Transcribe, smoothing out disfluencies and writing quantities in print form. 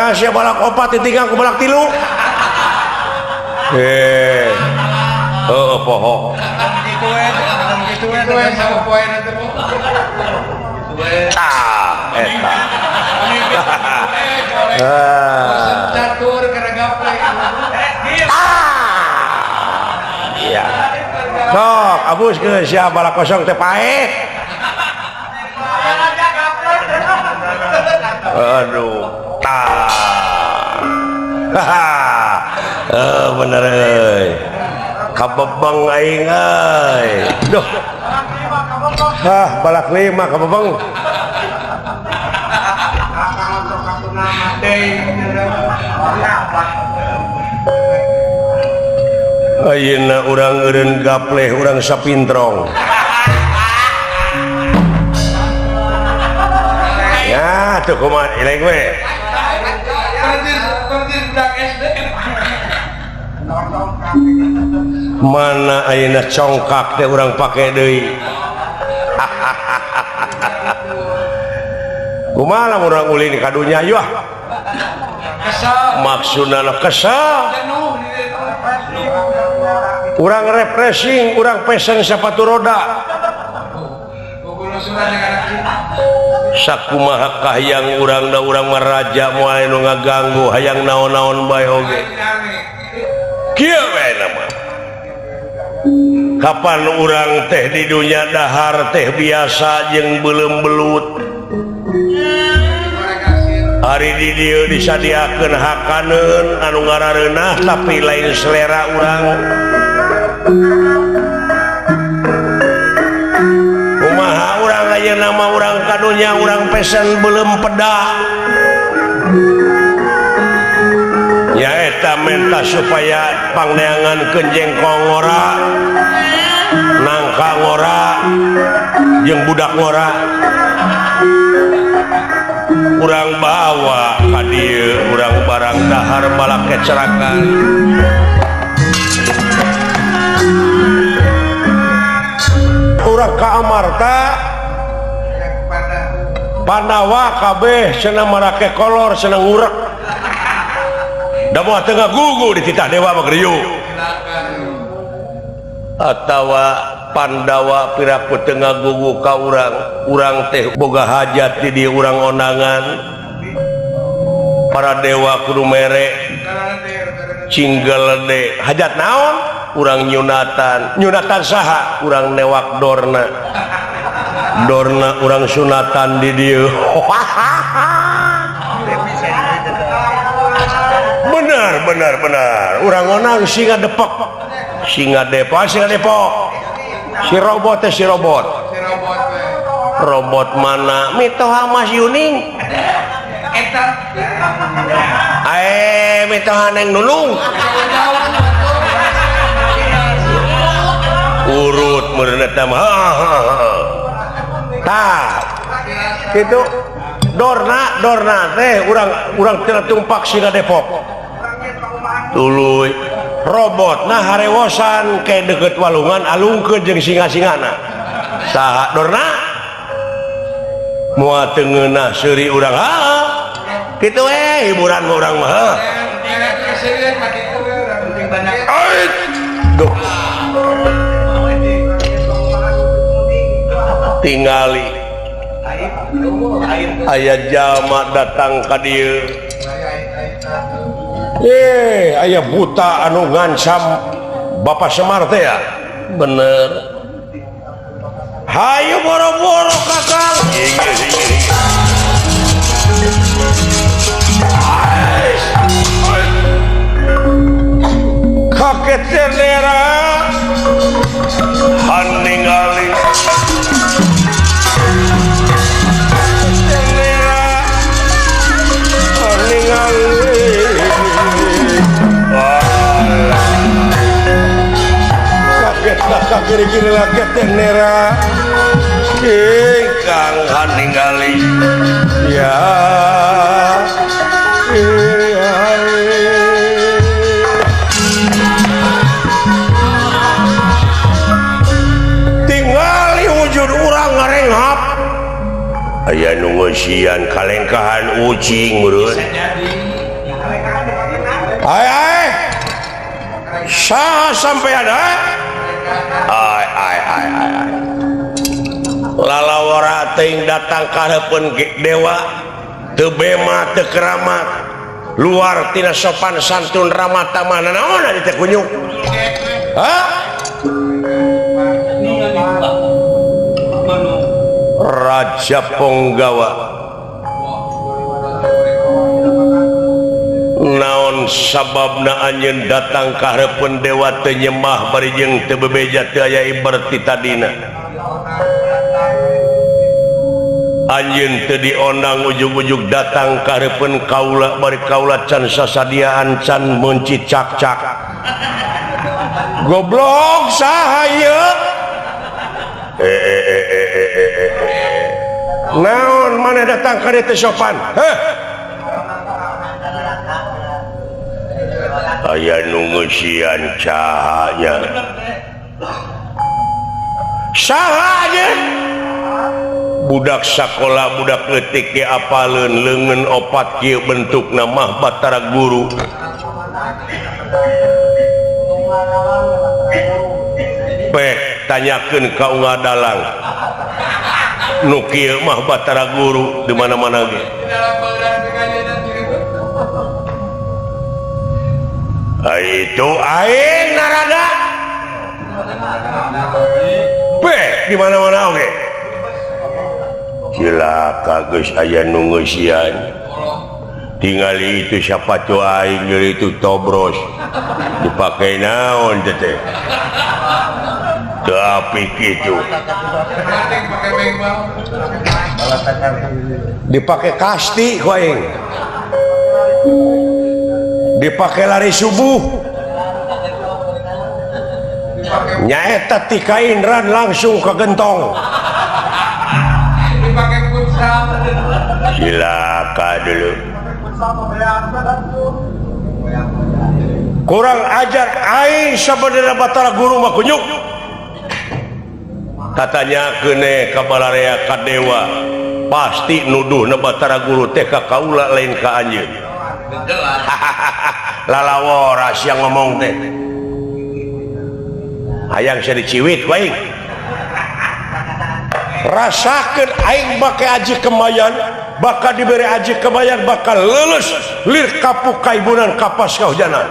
Nah, sia balak opat ditinggal ku balak tilu. Eh. Heeh, poho. Kitu we, kitu we sama poe teh, Bu. Tah, eta. Ah. Catur karena gaplek. Ah. Iya. Sok, abus geus sia balak kosong teh paeh. Aduh. Tah. Eh, bener euy. Kabebeng aing euy. Duh. Hah, balak lima kabebeng. Ayeuna urang eureun gapleh urang sapintrong. Ya, tuh kumaha eleng we. Mana ayeuna congkak teh urang pake deui. Kumaha lamun urang ulin ka dunya yeuh? Maksudna kesel. Urang refreshing, urang pesen sepatu roda. Sakumaha kahayang urang da urang mah raja moal nu ngaganggu hayang naon-naon bae oge. Kieu we mah. Kapan urang teh di dunya dahar teh biasa jeung beuleum belut. Ari di dieu disadiakeun hakaneun anu ngarareunah tapi lain selera urang. Kumaha urang ayeuna mah urang ka dunya urang pesen beuleum peda. Nyaeta menta supaya pangneangankeun jengkol ngora, nangka ngora, jeung budak ngora. Urang bawa ka dieu urang barang dahar balak kecerakan. Urang ka Amarta Pandawa kabeh cenah marake kolor cenah ngurek. Da moal teu ngagugu di titah dewa mah geriuk. Atawa Pandawa piraku teu ngagugu ka urang, urang teh boga hajat di dieu urang ondangan. Para dewa kudu mere cinggelede hajat naon? Urang nyunatan. Nyunatan saha? Urang newak dorna. Dorna urang sunatan di dieu. Benar, benar, benar. Urang onang singa depok. Singa depok, singa depok. Si robot teh si robot. Robot mana? Mitoha Mas Yuning. Eta. Ae mitoha Neng Nunung. Urut meureun eta mah. Tah. Kitu dorna dorna teh urang urang teu tumpak singa Depok. Tuluy robot nah harewosan ke deket walungan alungkeun jeung singa-singana. Saha dorna? Moal teu ngeunah seuri urang. Ha. Kitu we hiburan mah urang mah. Duh. Tingali aya jalma datang ka dieu. Aya buta anu ngancam Bapak Semar teh ya? Bener. Hayu boro-boro kakang. Kaget ternera haningali ternera haningali. Kaget lah kiri-kiri lagi ternera ingkang haningali ya. Tingali wujud urang ngarenghap aya nu ngeusian kalengkahan ucing meureun. Ai ai saha sampean ai ai ai ai ai lalawara teuing datang ka hareupeun dewa teu bema teu keramat luar tina sopan santun ramah tamah naon ari teh kunyuk. Hah? Raja Ponggawa naon sababna anjeun datang ka hareupeun dewa teu nyembah bari jeung teu bebeja teu aya ibar ti tadina. Anjeun teu diondang ujug-ujug datang ka hareupeun kaula bari kaula can sasadiaan can meunci cak-cak. Goblok saha ieu? Naon maneh datang ka dieu teu sopan? Heh. Aya nu ngeusian cahaya. Saha anjeun? Budak sakola budak leutik ge apaleun leungeun opat kieu bentukna mah Batara Guru. Pek tanyakeun ka unggal dalang. Nu kieu mah Batara Guru di mana-mana ge. Ai itu aing narada. Pek di mana-mana oge. Cilaka geus aya nu ngeusian. Tingali itu sapatu aing deui itu tobros. Dipake naon teh teh. Teu apik kitu. Dipake kasti ku aing. Dipake lari subuh. Nyaeta ti kainran langsung ke gentong. Cilaka dulu. Kurang ajar aing sabenerna Batara Guru mah kunyuk. Katanya keune ka balarea ka dewa pasti nuduhna Batara Guru teh ka kaula lain ka anjeun. Lalawora sia ngomong teh. Hayang sia diciwit ku aing. Rasakeun aing make aji kemayan, bakal diberi aji kemayan bakal lulus lir kapuk kaibunan kapas kahujanan.